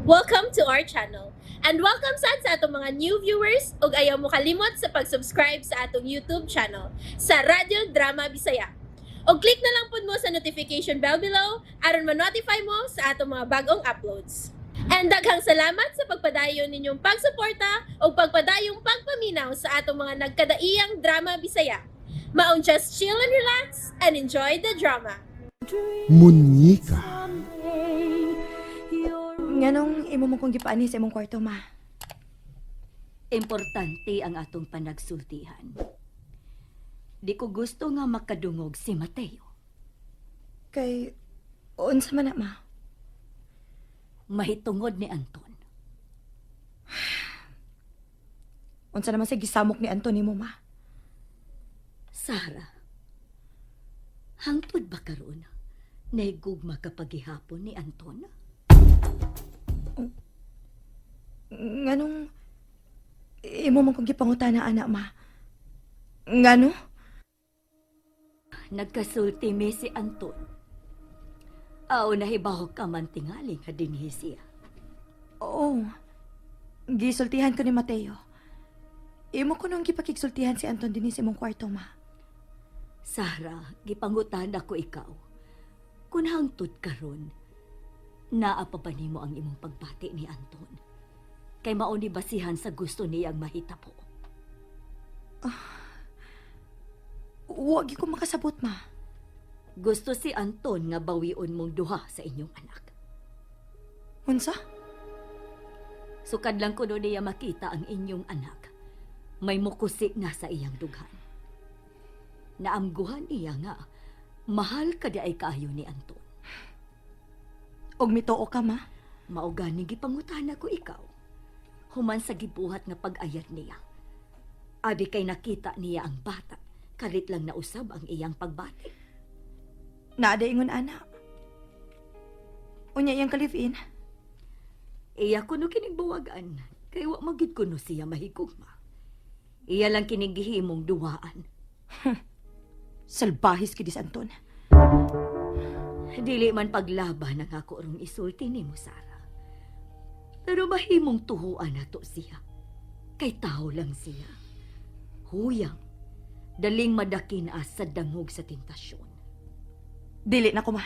Welcome to our channel. And welcome sad sa atong mga new viewers ug ayaw mo kalimot sa pag-subscribe sa atong YouTube channel sa Radyo Drama Bisaya. Og click na lang pud mo sa notification bell below aron ma-notify mo sa atong mga bagong uploads. And daghang salamat sa pagpadayon ninyong pagsuporta ug pagpadayong pagpaminaw sa atong mga nagkadaiyang drama Bisaya. Maong just chill and relax and enjoy the drama. Munyika. Nganong imo mo kong gipaani sa imong kwarto, ma? Importante ang atong panagsultihan. Di ko gusto nga makadungog si Mateo. Kay unsa man na, ma? Mahitungod ni Anton. Unsa naman sa gisamok ni Anton nimo, ma? Sara, hangtod ba karon nahigugma ka paghihapon ni Anton? Nganong imo man kong gipangutana ana, ma? Ngano? Nagkasulti mi si Anton. Aw, nahibaw ka man tingali nga dinhi siya. Oo. Gisultihan ko ni Mateo. Imo ko nung gipakigsultihan si Anton dinhi sa imong kwarto, ma. Sara, gipangutan ako ikaw. Kung hangtod karon, naa pa ba nimo ang imong pagbati ni Anton? Kay mao ni basihan sa gusto niyang mahitabo. Wa gyud ko makasabot, ma. Gusto si Anton nga bawion mong duha sa inyong anak. Unsa? Sukad lang kuno niya makita ang inyong anak. May mukusi na sa iyang dughan. Naamguhan niya nga, mahal ka di ay kaayo ni Anton. Og mituo ka, ma? Mao gani gipangutana ko ikaw. Human sa gibuhat nga pag-ayat niya. Abi kay nakita niya ang bata, kalit lang nausab ang iyang pagbati. Naa ingon ana. Unya iyang ka-live-in. Iya kuno kining buwagan, kay wa magid kuno siya mahigugma. Iya lang kining gihimong duwaan. Salbahis kid si Anton. Dili man paglaban ang ako rong isulti nimo, Sara. Pero mahimong tuhuan nato siya. Kay tao lang siya. Huyang, daling madakin as sa dangog sa tentasyon. Dili na ko, ma.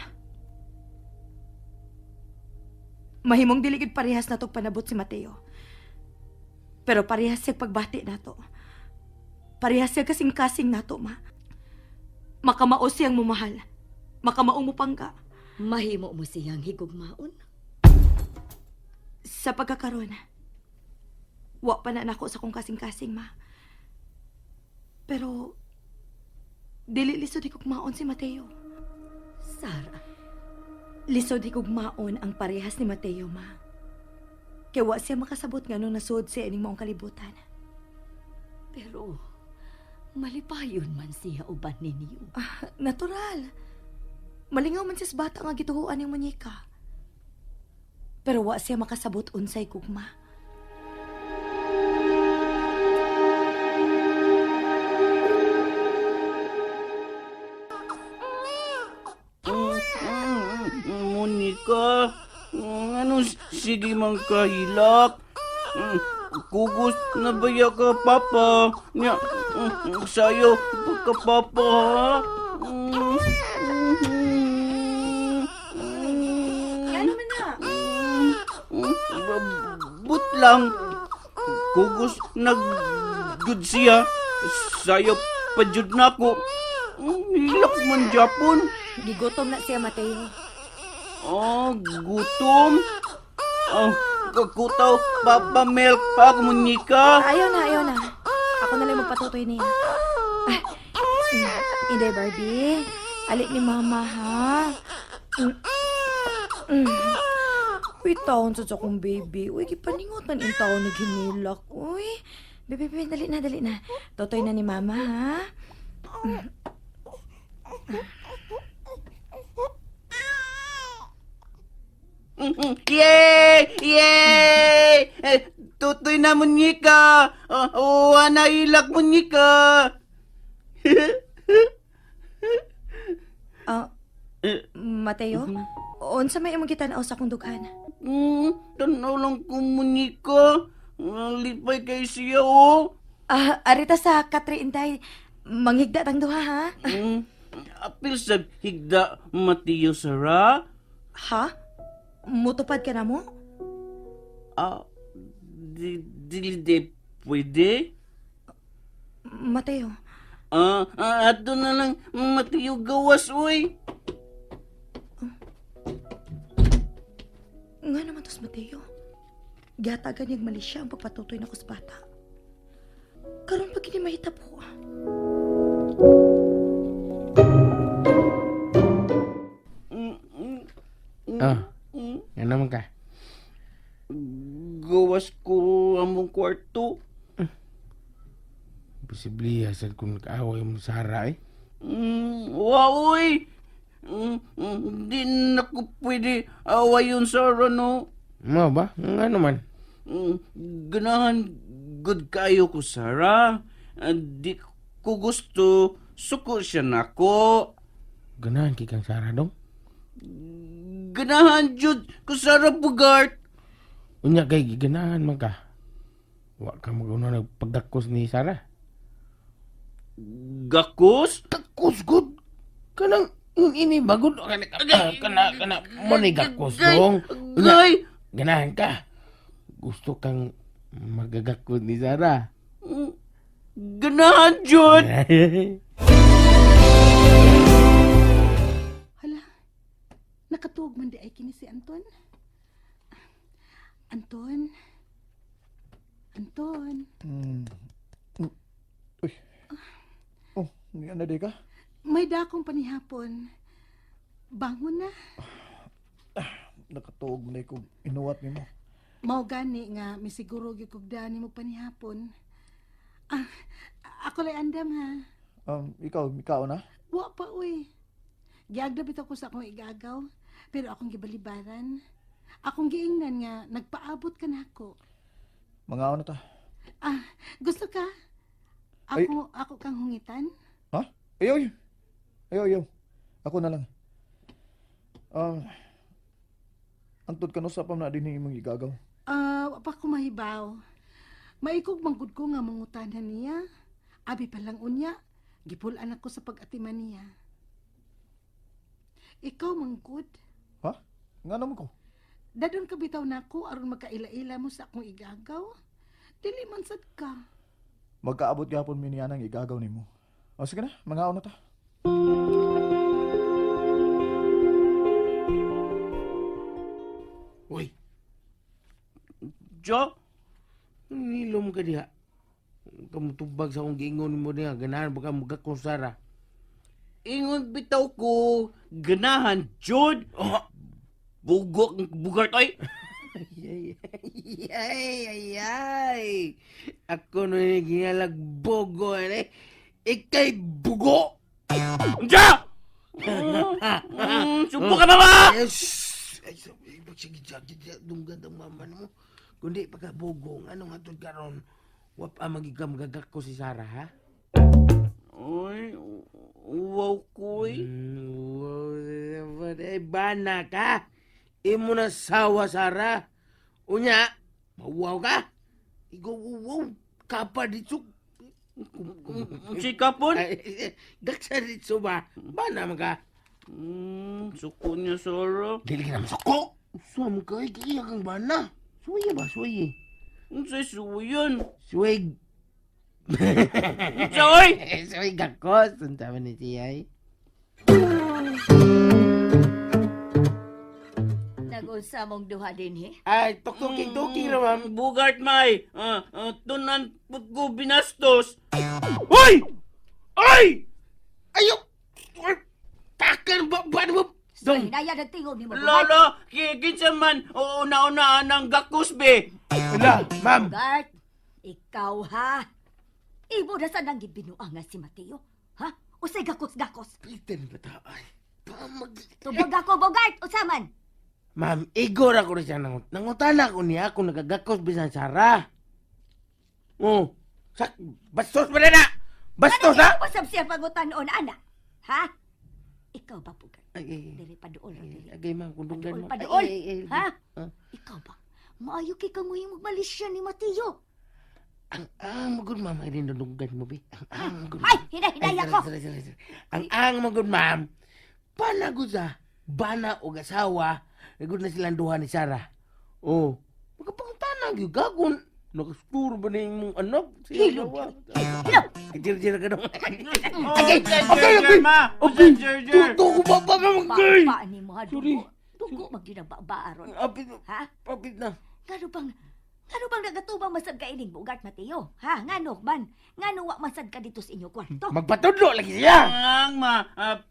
Mahimong dili gid parehas natog panabot si Mateo. Pero parehas siya pagbati nato. Parehas siya kasing-kasing nato, ma. Makamao siyang mumahal. Makamao mo pangga. Mahimo mo siyang higugmaon. Sa pagkakaroon, wa pa na nako sa kong kasing-kasing, ma. Pero, dili lisod higugmaon si Mateo. Sara, Lisod higugmaon ang parehas ni Mateo, ma. Kaya wa siya makasabot nga nung nasuod siya ining maong kalibutan. Pero malipayon man siya uban ninyo. Ah, natural. Malingaw man siya sa bata nga gituhuan ng munyeka. Pero wa siya makasabot unsay gugma. Monica, ano sige man kahilak? Kugos na baya ka, Papa? Nya, sayo ka, Papa, ha? Ano man na? But lang. Kugos na gud siya. Sayo pa jud na ako. Hilak man Japon. Gigutom na siya, Mateo. Oh, gutom. Oh, kakutaw, Papa Milk, pa, Monica. Ayaw na, ayaw na. Ako na lang magpatutoy niya. Ah, Inday, Barbie. Ali ni Mama, ha? Mm. Mm. Uy, taon sa akong baby. Uy, gipaningot man in taon na ginilak. Uy, baby, baby, dali na, dali na. Totoy na ni Mama, ha? Yay! Yay! Eh, tutoy na, Monica. Oh, oh, ilak, Monica. Ah, Mateo? Unsa may imong gitan-aw sa akong dughan? Tanaw lang ko munika. Lipay kay siya, oh. Ah, arita sa Katre Inday. Manghigda tang duha ha. Apil sa higda, Mateo Sara. Ha? Mutupad ka na mo? Ah, di, dili de pwede? Mateo. Ato na lang, Mateo, gawas, uy. Nga naman tos Mateo. Gihatagan niyang mali siya ang pagpatutoy na sa bata. Karon pag kini mahitabo. Oh, nga naman ka. Gawas ko among kwarto. Posible sad kung nag-away mo Sara eh. Wow, uy. Di na ko pwede away yun, Sara, no? Mo ba? Nga naman. Ganahan good kayo ko, Sara. Di ko gusto, suko siya nako. Ganahan kay kang Sara dong. Ganahan jud ko, Sara Bugart. Unya kay giganahan man ka. Wa ka maguna nagpagdakos ni Sara. Gakos? Dakos gud. Kanang yung ini bagod kana kana kana mo ni gakos dong. Unya Gay! ganahan ka. Gusto kang magagakos ni Sara. Ganahan jud! Hala, nakatuog man di ay kini si Anton. Anton? Anton? Uy. Oh, na di ka? May dakong panihapon. Bangon na. Nakatuog man ko inuwat nimo. Mao gani nga misiguro gyud kog dani mo panihapon. Ah, ako lay andam ha. Ikaw, ikaw na? Wa pa uy. Giagda bitaw ko sa akong igagaw, pero akong gibalibaran. Akong giingnan nga nagpaabot ka nako. Mangaon na ta. Ah, gusto ka? Ako ako kang hungitan? Ha? Ayaw, ayaw. Ayaw, ayaw. Ako na lang. Um, antod ka no sa pam na din imong igagaw. Ah, wa pa ko mahibaw. Maikog manggod ko nga mangutanan niya. Abi pa lang unya, gipul-an ako sa pag-atiman niya. Ikaw manggod, Ha? Nga naman ko. dadon ka bitaw nako aron magkaila-ila mo sa akong igagaw. Dili man sad ka. Magkaabot gapon mi niya nang igagaw nimo. O sige na, mangaon na ta. Uy, Jo? nilom ka diha. Kamutubag sa akong giingon mo diha. Ganahan ba ka magakos Sara? Ingon bitaw ko, ganahan jud. Oh, bugok bugart oy. Ay, ay, ay, ay. Ako no ni gingalag bogo eh. Ikay bugo. Ja! Subo ka mama! Yes. Ay, sabi, sige, sige, sige, dunggan ang mama mo. Kundi pagka bogo, anong hatod karon? Wap ang magigam gagak ko si Sarah, ha? Oy, wow ko eh. Wow, eh, bana ka. Imo na sawa, Sarah. Unya, mawaw ka. Ikaw, wow, kapa dito. Si kapon? Ay, Gaksa dito ba? Bana man ka. Suko niya, Sara. Dili ka na masuko. Suwa mo ka, iya kang bana. Suwaye ba, suwaye? Unsay suwayan? Suway. Unsa oy? Suway gakos. Ang tama ni siya eh. Nag-unsa mong duha din, he? Ay, tuktuking-tuking ra, ma'am. Bugart may. Tunan pud ko binastos. Hoy! Ay! Ayaw! Takan ba ba mo? Dong. Hinaya nagtingog nimo, Bugart. Lolo, kinsa man una-una ang gakos be. Wala, ma'am. Bugart, ikaw ha? Imo na sa nang gibinuang nga si Mateo, ha? Usay gakos-gakos. Pilitan ba ta? Ay, pamag... Tubag ako, Bugart, usa man. Ma'am, igor ako rin siya nangut. Nangutana ko niya kung nagagakos bisan Sara. Oh, sak bastos ba na na? Bastos ha? Ano usab siya pangutanon, ana? Ha? Ikaw ba, Bugart? Ay, ay, ay. Diri paduol ra diri. Agay, ma'am, kung dunggan Paduol, mo. paduol. Ay, ay, ay, Ha? Ah. Ikaw ba? Maayo kay kang muhimog Malaysia ni Mateo. Ang ang magud ma'am, ay dinudunggan mo, bi. Ang ang magud. Ay, hinay, hinay ako. Sorry, sorry, sorry. Ang ang magud ma'am, panagod sa bana og asawa, nagud na silang duha ni Sarah. Oh, magapangutana gyud gagon. Nakastur ba na imong anak? Hilom. Hilom. Ay, jir-jir ka dong. Oh, Okay, sa okay, Jerjer, okay. ma. Sa Okay. Jerjer. Tuto ko ba ba magay? Ba, ni mo ha, Sorry. dugo. Dugo maginababa aron. Apit, Ha? apit na. Ngano bang nagatubang masad ka ining Bugart, Mateo? Ha? Ngano man? Ngano wa masad ka dito sa inyo kwarto? Magpatudlo lagi siya. Ang ma,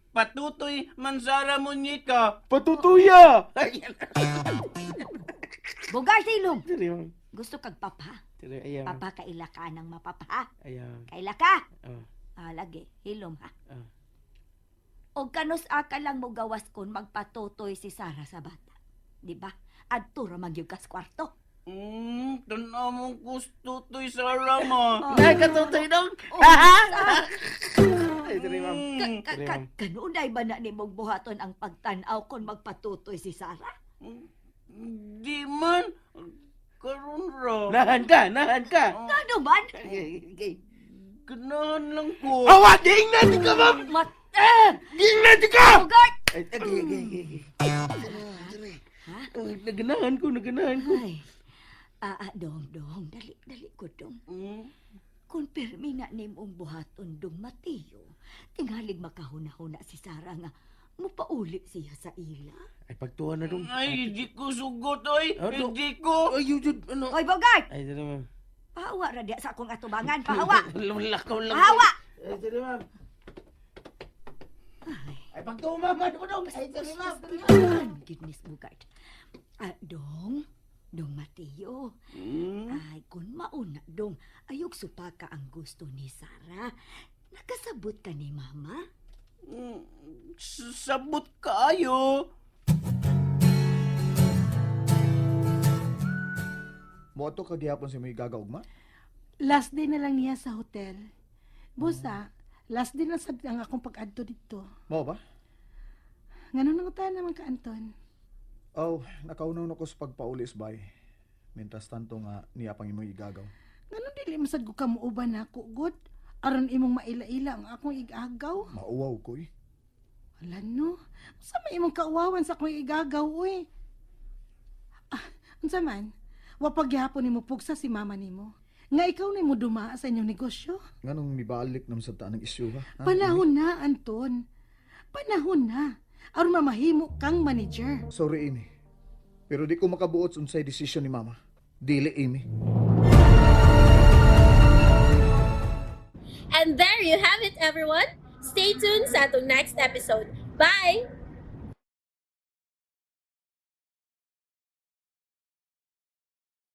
patutoy man Sara munyika. Patutuya! Bugart, ilong. Sorry, ma'am. Gusto kag papa? Sorry, ayaw. Papa, kaila ka ng mapapa, ha? Ayaw. Kaila ka? Oh. Ah, lagi. Hilom, ha? Ah. O kanus aka lang mo gawas kon magpatutoy si Sara sa bata. Di ba? Adto ra man gyud kas kwarto. Tanaw mong kustutoy Sara ma. Nakatutoy dong. Oh, sa, Ay, sorry, ma'am. ka, ka, ka, kanunay ba na nimong buhaton ang pagtan-aw kon magpatutoy si Sara? Di man. Karon ra. Nahan ka, nahan ka. Ngano man? Ganahan lang ko. Awa, diingnan di ka, ma'am! Mat Diingnan di ka! Bugart! Ay, okay, okay, okay. Okay. Ay, naganahan ko, naganahan ko. Ay. Ah, dong, dong, dali, dali ko dong. Mm. Kung pirmi na nimong buhaton dong Mateo, tingalig makahuna-huna si Sara nga mupauli siya sa ila. Ay, pagtuwa na dong. Ay, di ko sugot, oy. Ano? Di ko. Ay, yun, yun, ano? Hoy, Bogart! Ay, sorry, ma'am. Pahawa ra diya sa akong atubangan, pahawa! Lakaw lang. Pahawa! Ay, sorry, ma'am. Ay, pagtuwa, ma'am. Ano ba dong? Ay, sorry, ma'am. Goodness, Bogart. Ah, dong, dong Mateo. Mm. Ay, kung mauna, dong, ayog supaka ang gusto ni Sara. Nakasabot ka ni Mama? Mm, Sabot kaayo. Moto ka gihapon sa may gagaugma? Last day na lang niya sa hotel. Busa, last day na sad ang akong pag-adto dito. Mao ba? Ngano nang naman ka, Anton? Oh, nakaunaw na ko sa pagpaulis bay. Mientras tanto nga niya pang imoy igagaw. Ngano dili man sad ko ka muuban nako, god? Aron imong maila-ila ang akong igagaw. Mauwaw ko eh. Wala no. Unsa may imong kauwawan sa akong igagaw, uy? Ah, unsa man? Wa pagyapon nimo pugsa si mama nimo. Nga ikaw nimo dumaa sa inyong negosyo. Nganong mibalik naman sa taan ng isyu ha? Ha? Panahon na, Anton. Panahon na. Aron mamahimo kang manager. Sorry, Amy. Pero di ko makabuot unsay desisyon ni Mama. Dili, Amy. And there you have it, everyone. Stay tuned sa atong next episode. Bye!